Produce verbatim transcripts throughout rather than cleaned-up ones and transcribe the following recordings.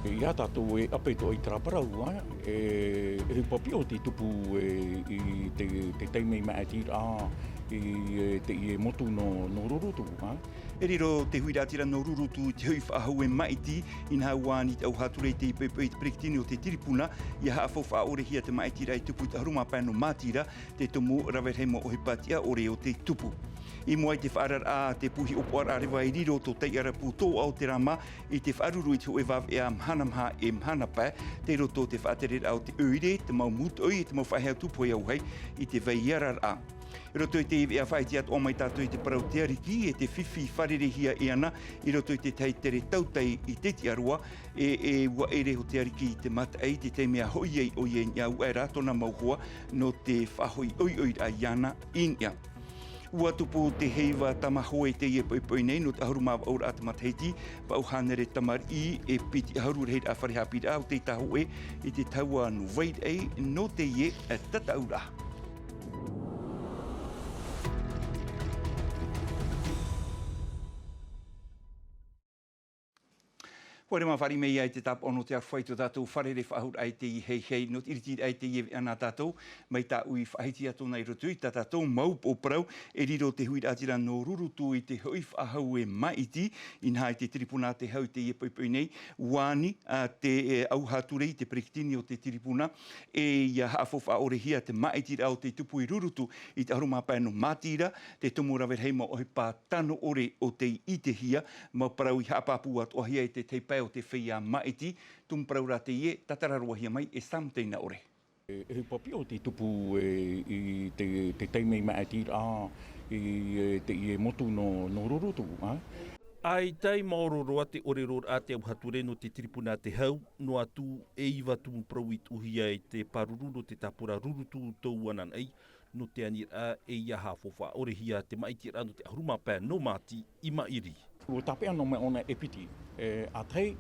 Ia tātou e ʻape toʻa i terā parau, ā, e, e ʻohipa piʻo te tupu, e, i te, te taime i māʻitiraʻa i, e, teie motu nō, nō Rurutu, ā. E riro te huiraʻatira nō Rurutu i te hoʻi faʻahou e māʻiti, inaha ua ani te ʻauhāture i te poʻipoʻi i te peretiteni o te tiripuna, ʻia haʻafaufaʻa ʻore hia te māʻitiraʻa e tupu i te ʻahuru mā pae nō Mātira, te tumu rave rahi mau ʻohipa tiʻa ʻore o te tupu. I mua i te faʻaararaʻa a te pū hiʻopoʻaraʻa reva i riro tō Taiʻarapu Toʻa o te Rā mā, i te faʻaruru i te hōʻē vāveʻa mahana maha e mahana pae, tei roto o te faʻatereraʻa o te ʻoire, te mau mūtoʻi, e te mau faʻaʻeʻa tūpohe auahi, i te vai araraʻa. I roto i te veʻa faʻaʻite atoʻa mai tātou i te parau o te Ariki, e te fifi fārereihia e ana, i roto i te tahi tere tautai i te tiʻaroa, e, e ua ʻere o te Ariki i te mataʻi, te taime ʻa hoʻi ai ʻoia i niʻa, ʻua ʻere tōna mau hoa, nō te faʻahoʻi ʻoiʻoiraʻa iāna i niʻa. Ua tupu te heiva tamahoe i teie poʻipoʻi nei, nō te ʻahuru mā vaʻu raʻa te matahiti, vaʻu hānere tamariʻi, e piti ʻahuru rahiraʻa fare haʻapiʻiraʻa o te tahoʻe, i te taua nō Vairaʻi, nō teie tataʻuraʻa. Haere mā fāriʻi mai ia i te tāpaʻo nō te aroha i tō tātou fārerei faʻahou raʻa i teie hei, hei, nō te ʻiritiraʻa i teie veʻa nā tātou, mai tāʻu i faʻahiti atu nei i roto i tā tātou mau upoʻo parau, e riro te huiraʻatira nō Rurutu i te hoʻi faʻahou e māʻiti, inaha i te tiripuna a te hau i teie poʻipoʻi nei, ua ani, ā, te, e, ʻauhāture i te peretiteni o te tiripuna, e ʻia haʻafaufaʻa ʻore hia te māʻitiraʻa o te tupu i Rurutu i te ʻahuru mā pae nō Mātira, te tumu rave rahi mau ʻohipa tano ʻore o tei ʻitehia, mau parau i haʻapāpū atoʻahia e te tahi pae o te feiā māʻiti, tumu parau rā teie, tātara roa hia mai e Sam Teinaʻore. E, e ʻohipa piʻo te tupu, e, i te, te taime i māʻitiraʻa i, e, teie motu nō, nō Rurutu, ā? ʻAita i maoro roa te ʻōrero a te ʻauhāture nō te tiripuna a te hau, noa atu e iva tumu parau i tuʻuhia e te pāruru nō te tāpura Rurutu tō ananaʻi, nō te aniraʻa e ʻia haʻafaufaʻa ʻore hia te māʻitiraʻa nō te ʻahuru mā pae nō Māti i maʻiri. Ua tāpeʻa noa mai ʻōna e piti, e, ʻa tahi,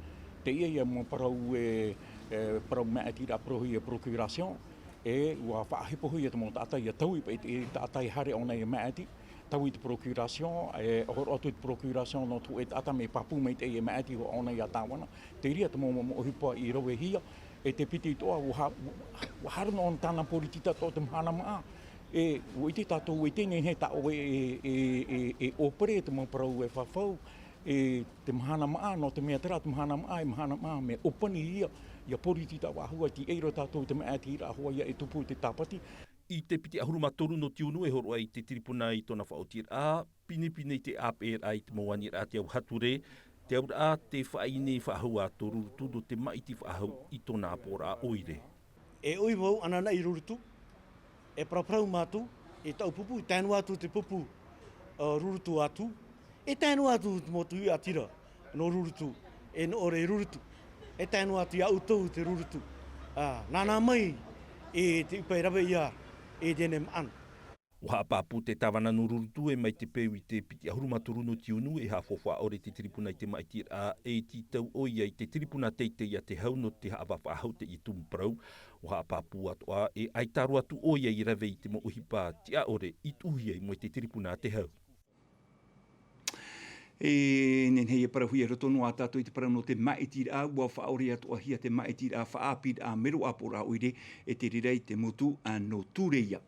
teie ia mau parau e, e, parau māʻitiraʻa parauhia e procuration, e ua faʻahepohia te mau taʻata ʻia taui paʻi te taʻata e haere ʻōna ʻia māʻiti, taui te procuration, e horo atu te procuration nō te hōʻē taʻata mea pāpū mai teie māʻiti hoʻi ʻōna ʻia tāvana, terā te mau, mau, mau ʻohipa i ravehia, e te piti atoʻa, ua ha-, ua haere noa ʻōna tāna poritita atoʻa te mahana maʻa, e, ua ʻite tātou, ua ʻite nei e tāʻoe e, e, e, e ʻōpere te mau parau e fafau, e te mahana maʻa, nō te mea terā te mahana maʻa, e mahana maʻa, mea ʻōpanihia, ʻia poritita faʻahou, ʻia ʻite ra tātou te māʻitiraʻa hoʻi ia e tupu i te Tāpati. I te piti ʻahuru mā toru nō tiunu e hōroʻa i te tiripuna i tōna faʻaotiraʻa, pinepine i te ʻāpeʻeraʻa i te mau aniraʻa a te ʻauhāture, te auraʻa te faʻaineine faʻahou a tō Rurutu nō te māʻiti faʻahou i tōna ʻāpoʻoraʻa ʻoire. E ʻoi vau ananaʻi Rurutu, e paraparau mātou, i taʻu pupu, i tae noa atu te pupu, ā, Rurutu atu, e tae noa atu te mau tuiʻatira nō Rurutu, e nō ʻore Rurutu, e tae noa atu ia ʻoutou te Rurutu. Ā, nānā mai i te ʻupa e rave ia e Dene Maʻana. ʻUa haʻapāpū te tāvana nō Rurutu e mai te peu i te piti ʻahuru mā toru nō tiunu e haʻafaufaʻa ʻore te tiripuna i te māʻitiraʻa e tītau ʻoia i te tiripuna teitei a te hau nō te haʻavā faʻahou teie tumu parau. ʻUa haʻapāpū atoʻa e ʻaita roa atu ʻoia i rave i te mau ʻohipa tiʻa ʻore i tuʻuhia i mua i te tiripuna a te hau. E nehenehe e parauhia i roto noa tātou i te parau nō te māʻitiraʻa, ʻua faʻaʻore atoʻahia te māʻitiraʻa faʻaʻāpīraʻa mero ʻāpoʻoraʻa ʻoire e te reira i te motu nō Tūreia.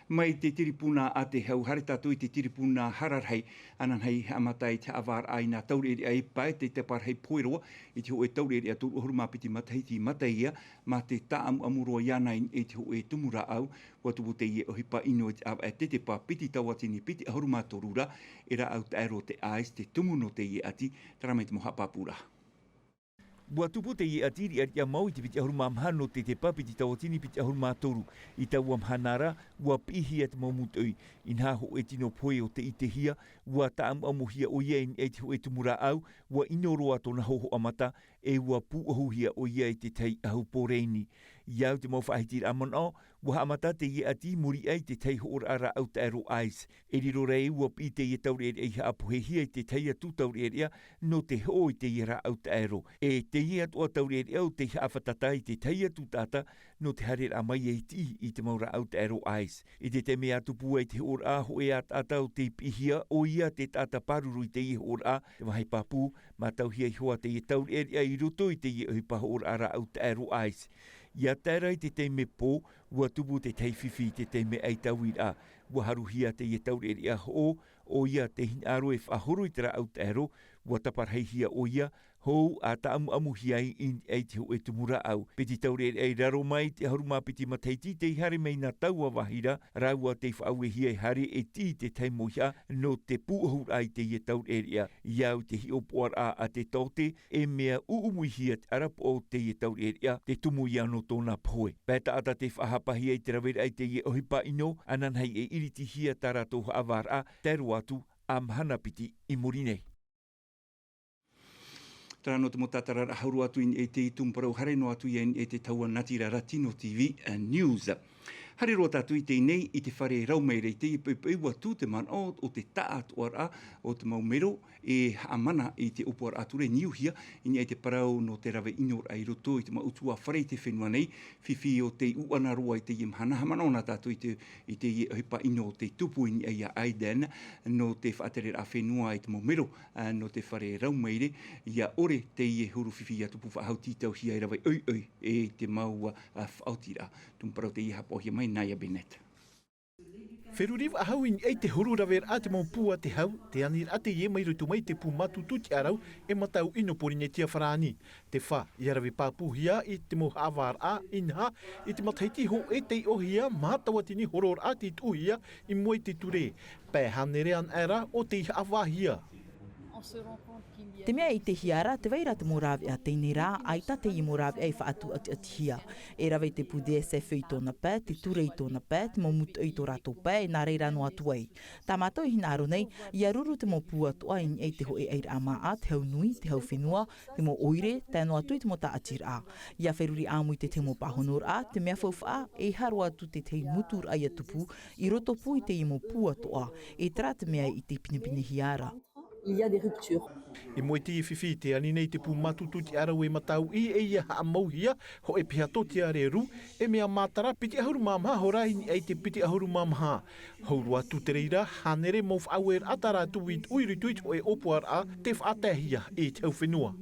Mai te tiripuna a te hau, haere tātou i te tiripuna hara rahi, ananahi haʻamata i te haʻavāraʻa i nā taureʻareʻa e pae te taparahi pohe roa, i te hōʻē taureʻareʻa toru ʻahuru mā piti matahiti i Mataia, mā te tāʻamuʻamu roa iāna i, i te hōʻē tumu rāʻau, ʻua tupu teie ʻohipa ʻino i te ʻāvaʻe tetepa piti tauatini piti ʻahuru mā toru ra, e rāʻau taʻero te ice te tumu nō teie ʻati, terā mai te mau haʻapāpūraʻa. ʻUa tupu teie ʻati riʻariʻa mau i te piti ʻahuru mā maha nō tetepa piti tauatini piti ʻahuru mā toru. I taua mahana ra, ʻua piʻihia te mau mūtoʻi, inaha hōʻē tino pohe o tei ʻitehia, ʻua tāʻamuʻamuhia ʻoia i niʻa i te hōʻē tumu rāʻau, ʻua ʻino roa tōna hōhoʻa mata, e ʻua pūʻohuhia ʻoia i te tahi ʻahu pōrēni. I au te mau faʻahitiraʻa manaʻo, ua haʻamata teie ʻati i muri aʻe i te tahi hoʻoraʻa rāʻau taʻero ice. E riro ra ē ua piʻi teie taureʻareʻa i haʻapohehia i te tahi atu taureʻareʻa nō te hoʻo i teie rāʻau taʻero. E teie atoʻa taureʻareʻa ʻo tei haʻafātata i te tahi atu taʻata nō te haereraʻa mai e tiʻi i te mau rāʻau taʻero ice. I te taime ʻa tupu ai te hoʻoraʻa hōʻē ʻataʻata ʻo tei piʻihia, ʻoia te taʻata pāruru i teie hoʻoraʻa, te vāhi pāpū, mātauhia iho ā teie taureʻareʻa i roto i teie ʻohipa hoʻoraʻa rāʻau taʻero ice. ʻIa tae ra i te taime pō, ua tupu te tahi fifi i te taime ʻaitauiraʻa. Ua haruhia teie taureʻareʻa hoʻo, ʻoia te hinaʻaro e faʻahoro i te rāʻau taʻero, ua taparahihia ʻoia, hou ʻa tāʻamuʻamuhia ai i niʻa i te hōʻē tumu rāʻau. Piti taureʻareʻa i raro mai i te ʻahuru mā piti matahiti tei haere mai nā taua vāhi ra, rāua tei faʻauehia e haere e tiʻi i te tahi mau iʻa nō te pūʻohuraʻa i teie taureʻareʻa. I au i te hiʻopoʻaraʻa a te taote, e mea ʻuʻumuihia te ʻarapoʻa o teie taureʻareʻa, te tumu ia nō tōna pohe. Pae taʻata tei faʻahapahia i te raveraʻa i teie ʻohipa ʻino, ananahi e iritihia tā rātou haʻavāraʻa, tae roa atu ʻa mahana piti i muri nei. Terā nō te mau tātararaʻa hau roa atu i niʻa i te tumu parau, haere noa atu ia i niʻa i te taua natirara Tino T V News. Haere roa tātou i teie nei i te fare rau maere i teie poʻipoʻi ua tū te manaʻo o te taʻatoʻaraʻa o te mau mero e haʻamana i te ʻōpuaraʻa ture niuhia i niʻa i te parau nō te rave ʻinoraʻa i roto i te mau ʻutuāfare i te fenua nei. Fifi ʻo tei ʻuʻana roa i teie mahana, haʻamanaʻo na tātou i te, i teie ʻohipa ʻino tei tupu i niʻa ia Aiden nō te faʻatereraʻa fenua i te mau mero, ā, nō te fare rau maere, ʻia ʻore teie huru fifi ʻia tupu faʻahou tītauhia e rave ʻoiʻoi e te mau, ā, faʻaotiraʻa. Tumu parau teie haʻapaʻohia mai nā ia Bennett. Feruri faʻahou i niʻa i te huru raveraʻa te mau pū a te hau, te aniraʻa teie mai roto mai te pū mātūtū tiʻarau e Matau ʻIno Pōrīnetia farāni. Te fā, ʻia rave pāpūhia i te mau haʻavāraʻa, inaha, i te matahiti hōʻē tei ʻohia, mā taua tini hororaʻa tei tuʻuhia i mua i te ture. Pae hānere anaʻe ra ʻo tei haʻavāhia. Te mea e ʻitehia ra, tē vai ra te mau rāveʻa teie nei rā, ʻaita teie mau rāveʻa e faʻatūʻatiʻatihia. E rave te pū D S F i tōna pae, te ture i tōna pae, te mau mūtoʻi i tō rātou pae, e nā reira noa atu ai. Tā mātou e hinaʻaro nei, ʻia ruru te mau pū atoʻa i niʻa i te hōʻē ʻairaʻa māʻa, te hau nui, te hau fenua, te mau ʻoire, tae noa atu i te mau tāʻatiraʻa. ʻIa feruri ʻāmui te tahi mau pāhonoraʻa, te mea faufaʻa, e ʻeiaha roa atu te tahi mūturaʻa ʻia tupu, i roto pū i teie mau pū atoʻa, e terā te mea i ʻite pinepinehia ra. Il y a des ruptures. I mua i teie fifi, tē ani nei te pū mātūtū tiʻarau e Matau ʻĪ e ʻia haʻamauhia, hōʻē piha tōtiare rū, e mea mātara piti ʻahuru mā maha hora i niʻa i te piti ʻahuru mā maha. Hau roa atu te reira, hānere mau faʻaueraʻa tā rātou i tuʻu i roto i te hōʻē ʻōpuaraʻa tei faʻataehia i te hau fenua.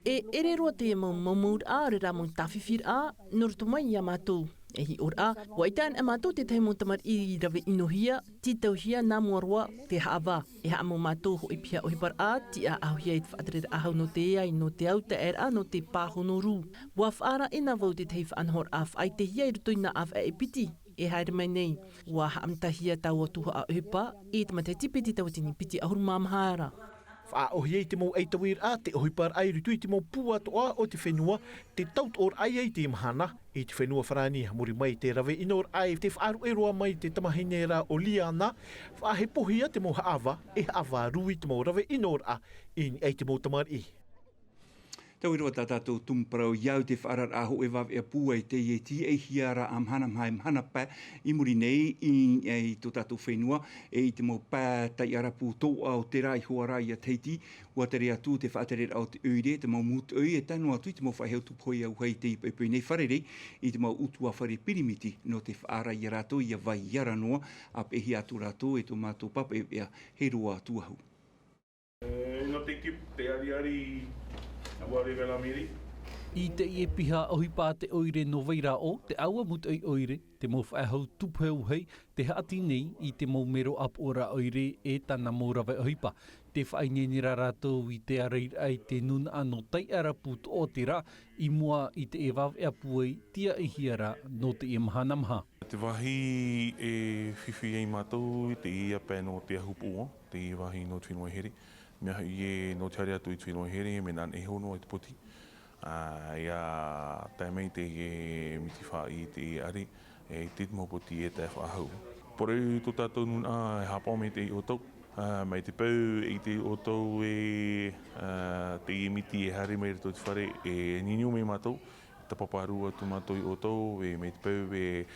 E ʻere roa teie mau maumauraʻa, ʻaore rā mau tāfifiraʻa, nō roto mai ia mātou. E hiʻoraʻa, ʻua ʻite anaʻe mātou te tahi mau tamariʻi i rave ʻinohia, tītauhia nā mua roa te haʻavā. E haʻamau mātou hōʻē piha ʻohiparaʻa, tiʻaʻauhia i te faʻatereraʻa hau nō te ʻāiʻa, nō te autaʻeraʻa, nō te pāhono rū. ʻUa faʻaara ʻē nā vau te tahi faʻanahoraʻa faʻaʻitehia i roto i nā ʻāvaʻe piti e haere mai nei. ʻUa haʻamatahia taua tuhaʻa ʻohipa i te matahiti piti tauatini piti ʻahuru mā maha ra. Faʻaʻohie i te mau ʻaitauiraʻa te ʻohiparaʻa i roto i te mau pū atoʻa o te fenua, te tautoʻoraʻa ia i te mahana. I te fenua farāni, muri mai te rave ʻinoraʻa e te faʻaruʻe roa mai te tamahine ra ʻo Liana, faʻahepohia te mau haʻavā, e haʻavā rū i te mau rave ʻinoraʻa i niʻa i te mau tamariʻi. Taui roa tā tātou tumu parau, i au i te faʻaararaʻa hōʻē vāvea pūai teie e tiaʻihia ra ʻa mahana maha e mahana pae i muri nei i niʻa i tō tātou fenua, e i te mau pae taiʻarapu tōʻa o terā iho ā ra ia Tahiti, ʻua tere atu te faʻatereraʻa o te ʻoire, te mau mūtoʻi, e tae noa atu i te mau faʻehau tūpohe auahi i teie poʻipoʻi nei, fārerei i te mau ʻutuāfare pirimiti nō te faʻaara ia rātou ʻia vai i ara noa, ʻa peʻehia atu rātou e tō mātou pāpaʻi veʻa, hei roa atu ahu. E, nō te ki-, te ariari, ʻua revela miri. I teie piha ʻohipa a te ʻoire nō Vairaʻo, te ʻāua mūtoʻi ʻoire, te mau faʻehau tūpohe auahi, tē haʻati nei i te mau mero ʻāpoʻoraʻa ʻoire e tāna mau rave ʻohipa. Tē faʻaineine ra rātou i te ārairaʻa i te nūnaʻa nō taiʻarapu tōʻa o te rā, i mua i te vāvea pūai tiaʻihia ra nō teie mahana maha. Te vāhi e fifi ai mātou i teie pae nō te ahupuʻua, teie vāhi nō te fenua here. Mea hoʻi ē, nō te haere atu i te fenua here, mea nā, e hō noa i te poti. Ā, ʻia tae mai teie miti faʻaʻī i te ʻare, e, i te mau poti e tae faʻahou. Poroʻi tō tātou nūnaʻa e haʻapaʻo mai ia ʻoutou, ā, mai te peu e ʻite ʻoutou e, ā, teie miti e haere mai i roto i te fare, e niuniu mai mātou, Tāpaparu atu mātou iā ʻoutou, e mai te peu e,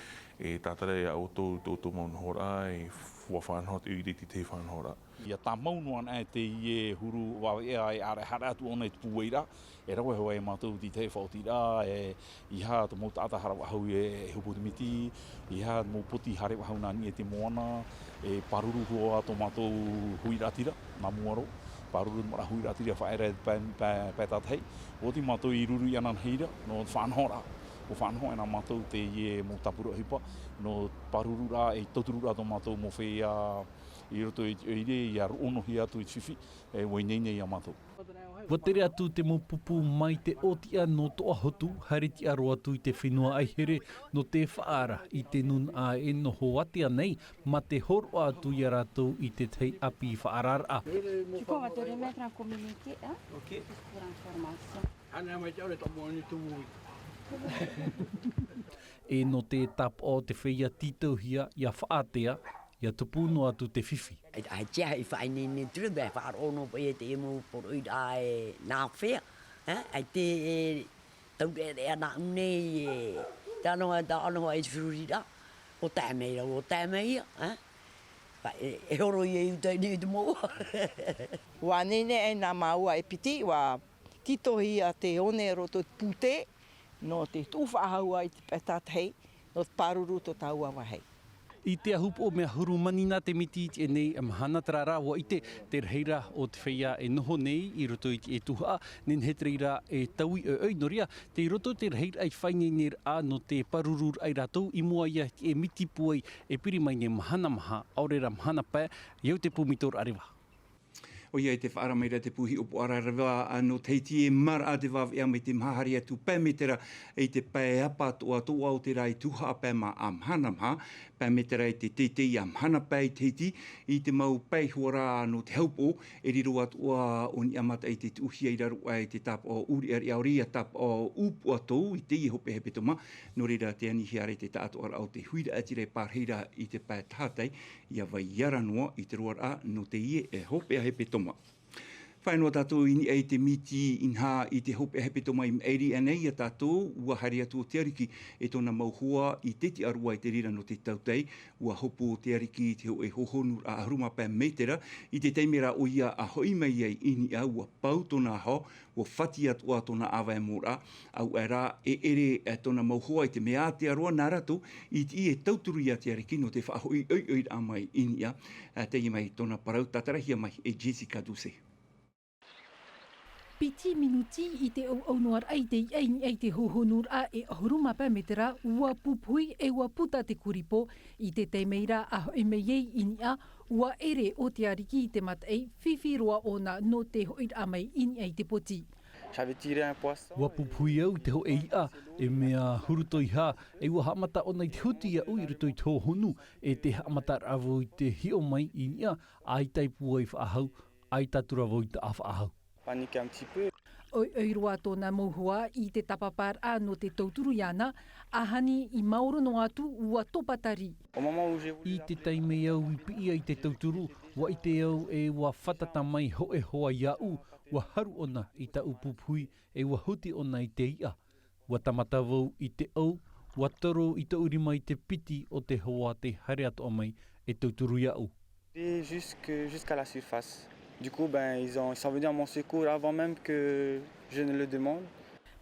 e tātara iā ʻoutou, tō ʻoutou mau nohoraʻa, e ʻua faʻanaho te ʻoire i te tahi faʻanahoraʻa. ʻIa tāmau noa anaʻe teie huru vāvea e ʻāreʻa haere atu ʻōna i te pūairaʻa, e rave hoʻi iā mātou te tahi faʻaotiraʻa, e, ʻeiaha te mau taʻata haere faʻahou e, e hopo te miti, ʻeiaha te mau poti haere faʻahou nā niʻa i te moana, e pāruru hoʻi tō mātou huiraʻatira, nā mua roa, pāruru te mau huiraʻatira faʻaʻere pae, pae, pae tātahi. ʻOti mātou i ruru iāna nei ra, nō te faʻanahoraʻa. ʻUa faʻanaho anaʻe mātou teie mau tāpura ʻohipa, nō te pārururaʻa, e tautururaʻa tō mātou mau feiā i roto i te ʻoire, ʻia rōʻonohia atu i te fifi, e ʻua ineine iā mātou. ʻUa tere atu te mau pupu mai te ʻōtiʻa nō Toʻahotu, haere tiʻa roa atu i te fenua ʻaihere, nō te faʻaara i te nūnaʻa e noho ātea nei, mā te hōroʻa atu iā rātou i te tahi ʻāpī faʻaararaʻa. Tu peux, on va te remettre un communiqué, hein, juste pour information. E nō te tāpaʻo o te feiā tītauhia ʻia faʻaātea, ʻia tupu noa atu te fifi. Ai, ai, tia, i faʻaineine atu ra, e faʻaroʻo noa paʻi e te mau poroʻi ra e nā fea, eh? Ai te, e, taureʻareʻa nāʻu nei, e, te anoho, te anoho i te feruriraʻa, ʻo tae mai ra, ʻo tae mai ia, eh? Paʻi, e, e horo ia i uta i nei te mau. ʻUa ineine anaʻe māua e piti, ʻua tītauhia te one roto i te pūtē, nō te tuʻu faʻahou i te pae tātahi, nō te pāruru tō tāua vāhi. I te ahupoʻo mea huru manihina te miti i teie nei mahana, terā rā, ʻua ʻite te rahi ra o te feiā e noho nei i roto i te tuhaʻa, nehenehe te reira e taui ʻoiʻoi, nō reira, tei roto te rahiraʻa i faʻaineineraʻa nō te pārururaʻa ia rātou i mua ia i te miti pūai e piri mai nei mahana maha, ʻaore rā mahana pae, i au te pū mītoraʻa reva. ʻOia, i te faʻaara mai ra te pū hiʻopoʻaraʻa reva nō Tahiti, e maraʻa te vāvea mai te maha haere atu pae mētera i te pae ʻapa atoʻa, tōʻa o te rā i tuhaʻa pae mā ʻa mahana maha, pae mētera i te teitei ʻa mahana pae i Tahiti, i te mau pae iho ā rā nō te haupoʻo, e riro atoʻa ʻo Niʻa Mataʻi i te tuʻuhia i raro aʻe i te tāpaʻo ʻūriʻariʻa, ʻaore ia tāpaʻo ʻūpuatou i teie hopeʻa hepetoma, nō reira tē anihia ra i te taʻatoʻaraʻa o te huiraʻatira e pārahi ra i te pae tahatai, ʻia vai ara noa i te roaraʻa nō teie e hopeʻa hepetoma. Faʻaea noa tātou i niʻa i te miti inaha i te hopeʻa hepetoma i maʻiri aʻe nei iā tātou, ʻua haere atu ʻo Te Ariki e tōna mau hoa i te tiʻa roa i te reira nō te tautai, ʻua hopu ʻo Te Ariki i te hōʻē hōhonuraʻa ʻahuru mā pae mētera, i te taime rā ʻoia a hoʻi mai ai i niʻa, ʻua pau tōna aho, ʻua fati atoʻa tōna ʻāvae moʻa, ʻaore rā, e ʻere, e, tōna mau hoa i te mea ātea roa nā rātou i tiʻi e tauturu iā Te Ariki nō te faʻahoʻi ʻoiʻoiraʻa mai i niʻa, e, teie mai tōna parau tātarahia mai e Jessica Doucet. Piti minuti i te ʻauʻau noa raʻa i te iʻa i niʻa i te hōhonuraʻa e ʻahuru mā pae mētera, ʻua pupuhi e ʻua puta te kuripō, i te taime rā a hoʻi mai ai i niʻa, ʻua ʻere ʻo Te Ariki i te mataʻi, fifi roa ʻōna nō te hoʻiraʻa mai i niʻa i te poti. J'avais tiré un poisson. ʻUa pupuhi au i te hōʻē iʻa, e mea huru toiha, e ʻua haʻamata ʻōna i te huti iāʻu i roto i te hōhonu, e te haʻamataraʻa vau i te hiʻo mai i niʻa, ʻaita i pūai faʻahou, ʻaita atu rā vau i taʻa faʻahou. Panique un petit peu. ʻOiʻoi roa tōna mau hoa i te tāpaparaʻa nō te tauturu iāna, ʻahani i maoro noa atu ʻua topa tari. Au moment où j'ai voulu... I te taime au i piʻi ai te tauturu, ʻua ʻite au e ʻua fātata mai hōʻē hoa iāʻu, ʻua haru ʻōna i tāʻu pupuhi, e ʻua huti ʻōna i te iʻa. ʻUa tāmata vau i te ʻau, ʻua toro i tōʻu rima i te piti o te hoa tei haere atoʻa mai e tauturu iāʻu. Et jusque, jusqu'à la surface. Du coup, ben, ils ont, ils sont venus à mon secours avant même que je ne le demande.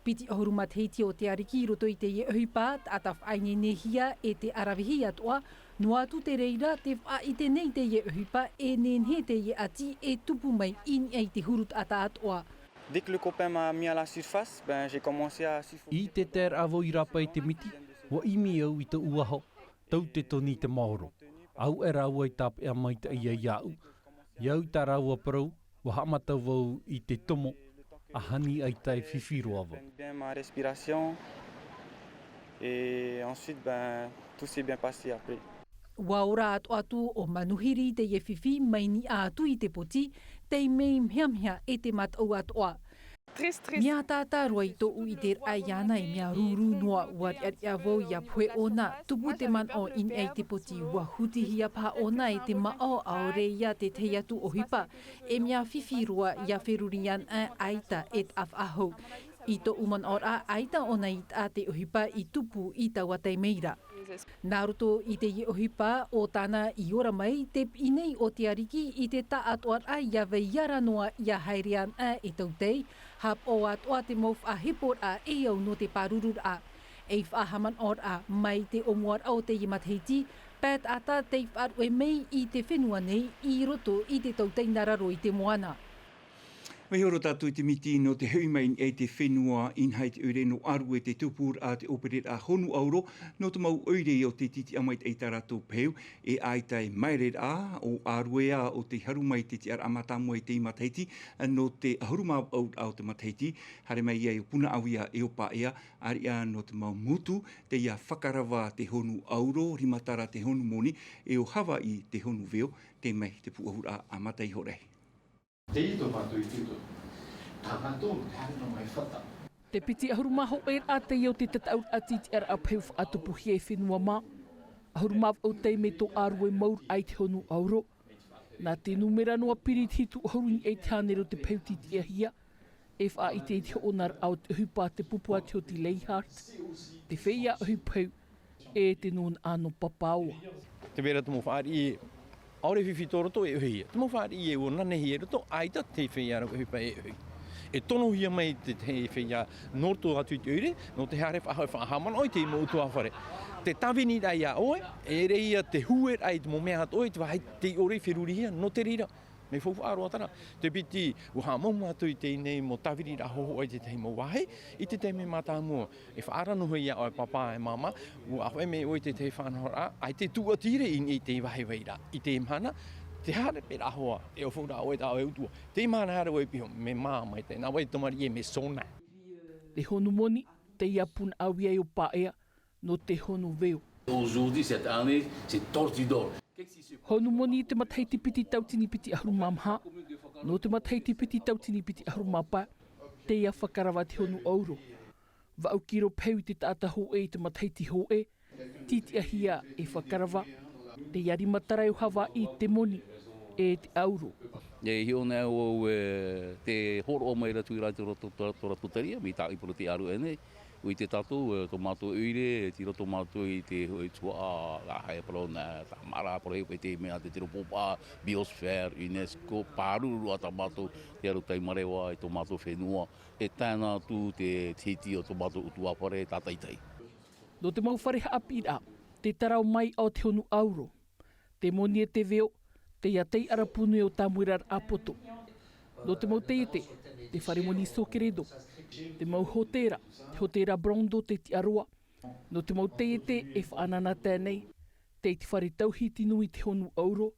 Piti ʻahuru matahiti ʻo Te Ariki i roto i teie ʻohipa, taʻata faʻaineinehia e te ʻaravihi atoʻa, noa atu te reira te faʻaʻite nei teie ʻohipa e nehenehe teie ʻati e tupu mai i niʻa i te huru taʻata atoʻa. Dès que le copain m'a mis à la surface, ben, j'ai commencé à suffoquer. I te taeraʻa vau i rāpae i te miti, ʻua ʻimi au i tōʻu aho, tau te toni i te maoro. ʻAore rāua i tāpeʻa maitaʻi ai iāʻu. I au i tā rāua parau, ʻua haʻamata vau i te tomo, ʻahani ʻaita e fifi roa vau. Bien ma respiration, et ensuite, ben, tout s'est bien passé après. ʻUa ora atoʻa atu ʻo Manuhiri i teie fifi mai niʻa atu i te poti, tei mea mehameha e te mataʻu atoʻa. Très, très... Mea tātā roa i tōʻu ʻiteraʻa iāna e mea rūrū noa, ʻua riʻariʻa vau ʻia pohe ʻōna, tupu te manaʻo i niʻa i te poti, ʻua hutihia paha ʻōna e te maʻo, ʻaore ia te tahi atu ʻohipa, e mea fifi roa ʻia feruri ana ʻaita e taʻa faʻahou. I tōʻu manaʻoraʻa, ʻaita ʻōna i taʻa te ʻohipa i tupu i taua taime ra. Nā roto i teie ʻohipa o tāna i ora mai, te piʻi nei o te ariki i te taʻatoʻaraʻa ia vai ra noa ia haere ana e tautai, haʻapaʻo atoʻa te mau faʻaheporaʻa e au nō te pārururaʻa. Ei faʻahaʻamanaʻoraʻa mai te ʻōmuaraʻa o teie matahiti, pae taʻata tei faʻaruʻe mai i te fenua nei i roto i te tautai nā raro i te moana. Mai horo tātou i te miti nō te hoʻi mai i te fenua, inaha i te ʻoire nō ʻĀrue te tupuraʻa te ʻōpereraʻa Honu ʻAuro, nō te mau ʻoire o te titiʻa maitaʻi i tā rātou pehu, e ʻaita e māere rā, ʻo ʻĀrue ā ʻo tei haru mai te tiʻaraʻa mātāmua i teie matahiti, nō te ʻahuru mā vaʻu raʻa o te matahiti, haere mai ai ʻo Punaʻauia e ʻo Paea, ʻāreʻa nō te mau motu, teie fakarava te Honu ʻAuro, Rimatara te Honu Moni, e ʻo Havaiʻi te Honu Veo, tei mai te pūʻohuraʻa a Mata Iho Rahi. Tei tō mātou i tū tō. Tā mātou, te haere nō mai fata. Te piti ʻahuru mā hōʻē raʻa teie o te tataʻuraʻa titiʻaraʻa pehu faʻatupuhia e fenua mā. ʻAhuru mā vaʻu taime tō ʻĀrue mau raʻa i te Honu ʻAuro. Nā te nūmera noa piri te hitu ʻahuru i niʻa i te hānere o te pehu titiʻahia. E faʻaʻite i te hoʻonaraʻa o te ʻohipa te pupu a te hoti Leichhardt, te feiā ʻohipa pehu, e te nūnaʻa nō Papaʻoa. Te vera te mau fāriʻi, ʻaore fifi tō roto e ʻohihia. Te mau fāriʻi e ua nanehia i roto, ʻaita te feiā rau ʻohipa e ʻohi. E tonohia mai te, te feiā nō roto atu i te ʻoire, nō te haere faʻahoʻi faʻahaʻamanaʻo i te mau ʻutuāfare. Te tāviniraʻa iā ʻoe, e ʻere ia te hueraʻa i te mau mea atoʻa i te vāhi tei ʻore i ferurihia, nō te reira. Mea faufaʻa roa terā. Te piti, ua haʻamau mātou i teie nei mau tāviriraʻa hōhoʻa i te tahi mau vāhi, i te taime mātāmua, e faʻaara noa hoʻi iā ʻoe pāpā e māmā, ua ʻāfaʻi mai ʻoe i te tahi faʻanahoraʻa, ʻaita e tūʻati ra i niʻa i te vāhi vai ra, i te mahana, te haere paʻi ra hoʻi, e ʻaufau ra ʻoe tā ʻoe ʻutuāfare, te mahana haere ʻoe piha, mea māmā i te, nā vai te tamariʻi e mea sona. Te Honu Moni, teie a Punaʻauia e ʻo Paea, nō te Honu Veo. Aujourd'hui, cette année, c'est tortue d'or. Honu Moni i te matahiti piti tautini piti ʻahuru mā maha, nō te matahiti piti tautini piti ʻahuru mā pae, teie fakarava te Honu ʻAuro. Vaʻu kiro pehu i te taʻata hōʻē i te matahiti hōʻē, titiʻahia e fakarava, teie a Rimatara e ʻo Havaiʻi te Moni, e te ʻAuro. E hiʻo nei au, e, te hōroʻa mai rātou i rā te roto, tō, tō rātou taria, mai tāʻu i parau te ʻāruʻe nei. ʻUa ʻite tātou, e, tō mātou ʻoire, e tiro tō mātou i te hōʻē tuhaʻa, ā, haere parau nā, tā māra parau hei pai te mea, te tiro pōpā, Biosphere, UNESCO, pāruru ā tā mātou, te aro taimarewa i tō mātou fenua, e tae noa atu te, te hiti o tō mātou ʻutuāfare tātaitahi. Nō te mau fare haʻapiʻiraʻa, te tarao mai o te Honu ʻAuro. Te Moni e te Veo, teie taiʻara pū nui o Tāmuera Raʻapoto. Nō te mau taiete, te fare moni Sōkeredo. Te mau hōtēra, te hōtēra Brando te tiʻaroa. Nō te mau taiete e faʻananatae nei, tei te fare tauhiti nui te Honu ʻAuro.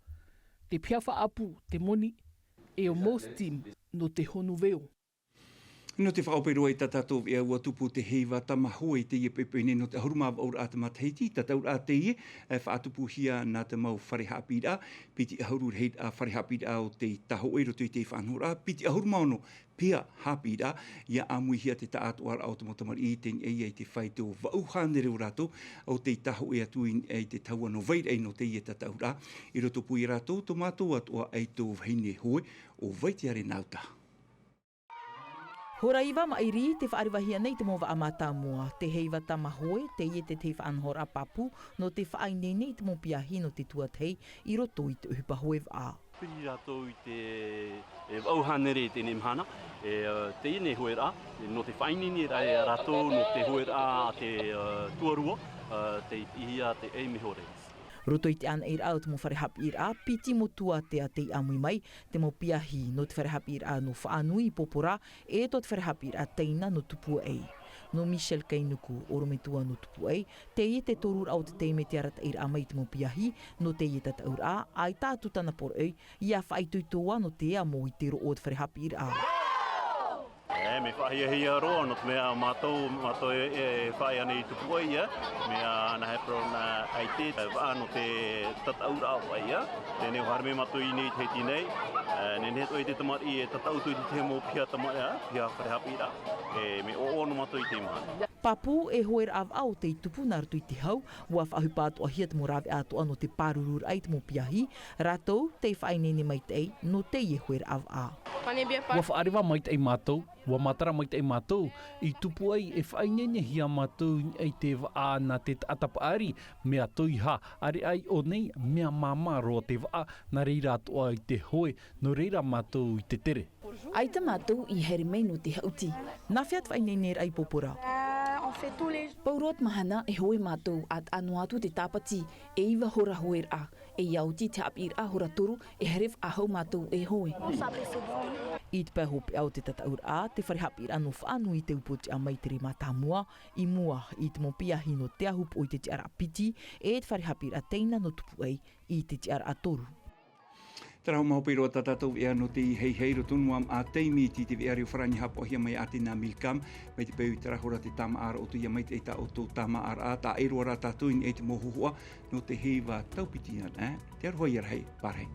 Te piha faʻaʻapu, te Moni, e ʻo Moss Team, nō te Honu Veo. Nō te faʻaʻope roa i tā tātou veʻa, ʻua tupu te heiva tamahoe i teie poʻipoʻi nei nō te ʻahuru mā vaʻu raʻa te matahiti, tataʻuraʻa teie, e, faʻatupuhia nā te mau fare haʻapiʻiraʻa, piti ʻahuru rahiraʻa fare haʻapiʻiraʻa o te tahoʻe i roto i te faʻanahoraʻa, piti ʻahuru mā ono piha haʻapiʻiraʻa, ʻia ʻāmuihia te taʻatoʻaraʻa o te mau tamariʻi i teie nei, i te fāito vaʻu hānere o rātou, o tei tahoʻe atu i, i te tahua nō Vairaʻi nō teie tataʻuraʻa, i roto pū ia rātou, tō mātou atoʻa ʻaito vahine hoe, ʻo Vaitiare Nauta. Hora iva maʻiri, tē faʻarevahia nei te mau vaʻa mātāmua, te heiva tamahoe, teie te tahi faʻanahoraʻa pāpū, nō te faʻaineine i te mau piahi nō te tuatahi, i roto i te ʻohipa hoe vaʻa. Piri rātou i te, e, vaʻu hānere i teie mahana, e, e, teie nei hoeraʻa, e, nō te faʻaineineraʻa ia rātou, nō te hoeraʻa a te, e, tuarua, e, tei piʻihia te ʻaimi hore. Roto i te ʻānaʻiraʻa o te mau fare haʻapiʻiraʻa, piti motu ātea tei ʻāmui mai, te mau piahi nō te fare haʻapiʻiraʻa nō Faʻanui i Pōpōrā, e tō te fare haʻapiʻiraʻa Taina nō Tupuaʻi. Nō Michel Kainuku, ʻorometua nō Tupuaʻi, teie te toruraʻa o te taime te arataʻiraʻa mai i te mau piahi, nō teie tataʻuraʻa, ʻaita atu tāna poroʻi, ʻia faʻaitoito ā nō te amo i te roʻo o te fare haʻapiʻiraʻa. E, mea faʻahiahia roa, nō te mea mātou, mātou e, e faʻaea nei i Tupuaʻi, e, mea nā hea parau nā ʻaita, e, vaʻa nō te tataʻuraʻa o ia, teie nei ʻua haere mai mātou i nei i te hiti nei, e, nehenehe atoʻa i te tamariʻi e tataʻu atu i te tahi mau piha tamariʻi, piha fare haʻapiʻiraʻa, e, mea ʻoaʻoa noa mātou i teie mahana. Pāpū e hoeraʻa vaʻa o tei tupu nā roto i te hau, ʻua faʻaʻohipa atoʻahia te mau rāveʻa atoʻa nō te pārururaʻa i te mau piahi, rātou tei faʻaineine maitaʻi nō teie hoeraʻa vaʻa. Ua faʻareva maitaʻi mātou, ua matara maitaʻi mātou, i tupu ai e faʻaineinehia mātou i niʻa i te vaʻa nā te taʻata paʻari, mea toiha, ʻareʻa i ʻō nei, mea māmā roa te vaʻa, nā reira atoʻa i te hoe, nō reira mātou i te tere. ʻAita mātou i haere mai nō te haʻuti. Nā hea te faʻaineineraʻa i pōpō ra? Pauroa te mahana e hoe mātou, ʻa taʻa noa atu te tāpati, e iva hora hoeraʻa. E ia oti te haʻapiʻiraʻa hora toru, e haere faʻahou mātou e hoe. I te pae hopeʻa o te tataʻuraʻa, te fare haʻapiʻiraʻa nō Faʻanui i te upoʻotiʻa mai i te rima tāmua, i mua i te mau piahi nō te ahu poʻo i te tiʻaraʻa piti, e te fare haʻapiʻiraʻa teina nō Tupuʻai i te tiʻaraʻa toru. Terā hoʻi mau hope roa tā tātou veʻa nō te heihei roto noa ā taime i te veʻa reo farāni haʻapaʻohia mai ʻātena Milcam, mai te peu i terā hora te tāmāʻaraʻa ʻo tō ia maitaʻi tā ʻoutou tāmāʻaraʻa, taʻa ʻē roa rā tātou i niʻa i te mau hōhoʻa nō te heiva taupiti ana, ē? Te aroha ia rahi, pārahi.